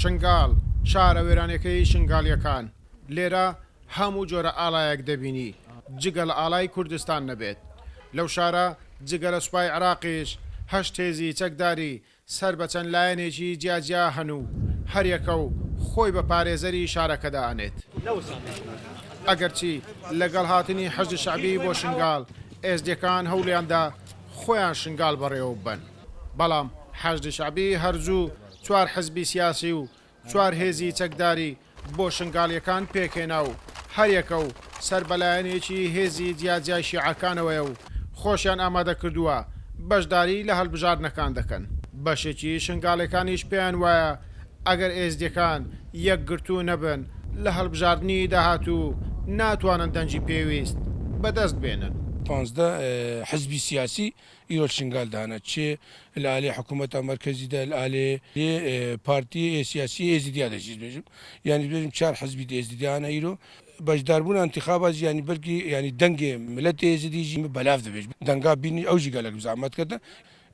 شنگال، شارە وێرانەکەی شنگالییەکان، لێرە هەموو جۆرە ئاڵایەک دەبینی جگە لە ئاڵای کوردستان نەبێت. لەو شارە جگە لە سوپای عێراقیش هەشت هێزی چەکداری سەر بە چەند لایەنێکی جیاجیا هەن و هەریەکە و خۆی بە پارێزەری شارەکە دائەنێت. ئەگەرچی لەگەڵ هاتنی حەشدی شەعبی بۆ شنگال، ئێزدییەکان هەوڵیاندا خۆیان شنگال بەڕێوەببەن، بەڵام حەشدی شەعبی هەر زوو چوار حزبی سیاسی و چوار هێزی چەکداری بۆ شنگالییەکان پێکهێنا و هەریەکە و سەر بە لایەنێکی هێزی جیاجیای شیعەکانەوەیە و خۆشیان ئامادەکردووە بەشداری لە هەلبژاردنەکان دەکەن. بەشێکی شنگالییەکانیش پێیان وایە ئەگەر ئێزدییەکان یەکگرتوو نەبن لە هەڵبژاردنی داهاتوو ناتوانن دەنگی پێویست بەدەست بێنن. 15 حزبی سیاسی ئیرۆ شنگال دانە چێ لە ئالێ حکوومەتا مەرکەزی دە لە ئالێ پارتی ئێ سیاسی ئێزیدیا دە ژی بێژم یانی بێژم چار حزبی دە ئێزیدیانە ئیرۆ بەشداربوون ئینتیخابات ژی یانی بەلکی یانی دەنگێ ملەتێ ئێزیدی ژی بەلاف دەبێژ دەنگا بینی ئەو ژی گەلەک زەحمەت کردە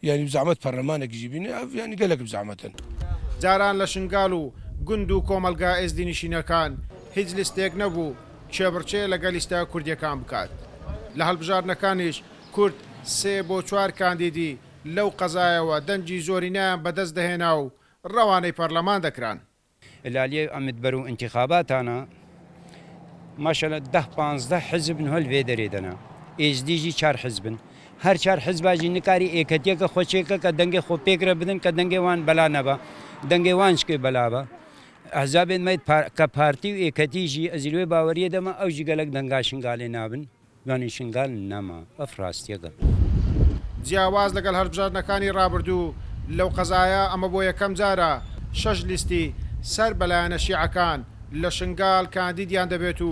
یانی زەحمەت پەرلەمانێک ژی بینی ئەڤ یانی گەلەک زەحمەتن. جاران لە شنگال و گوند و کۆمەڵگا ئێزدینشینەکان هیچ لیستێک نەبوو کێبڕکێ لەگەڵ لیستە کوردیەکان بکات. لە هەڵبژاردنەکانیش کورد سێ بۆ چوار کاندیدی لەو قەزایەوە دەنگی زۆرینەیان بەدەست دەهێنا و ڕەوانەی پەرلەمان دەکران. لالیە ئەمت بەرو ئینتیخاباتانە ماشەلە دە پانزدە حزب نهۆل ڤێ دەرێ دەنا ئێزدی ژی چار حزبن هەر چار حزبا ژی نکاری ئێکەتیەکە خۆ چێکە کە دەنگێ خۆ پێکرە بدن کە دەنگێ وان بەلا نەبا دەنگێ وان شکێ بەلا بە ئەحزابێن مەیت کە پارتی و ئێکەتی ژی ئەزی لوێ باوەریە دەمە ئەو ژی گەلەک دەنگا شنگالێ نابن. یانی شنگال نەما ئەف ڕاستیەگە. جیاواز لەگەڵ هەڵبژاردنەکانی ڕابردوو لەو قەزایە ئەمە بۆ یەکەم جارە شەش لیستی سەر بە لایەنە شیعەکان لە شنگال کاندیدیان دەبێت و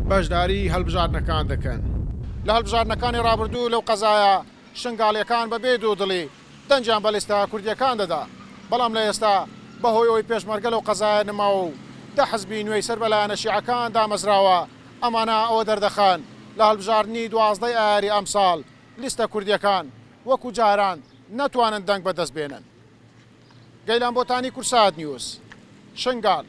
بەشداری هەڵبژاردنەکان دەکەن. لە هەڵبژاردنەکانی ڕابردوو لەو قەزایە شنگالییەکان بە بێ دوودڵی دەنگیان بە لیستە کوردییەکان دەدا، بەڵام لە ئێستا بەهۆی ئەوەی پێشمەرگە لەو قەزایە نەماوە و دە حزبی نوێی سەر بە لایەنە شیعەکان دامەزراوە، ئەمانە ئەوە دەردەخەن لە هەڵبژاردنی 12 ی ئایاری ئەمساڵ لیستە کوردییەکان وەکو جاران نەتوانن دەنگ بەدەست بێنن. گەیلان بۆتانی، کوردسات نیوز، شنگال.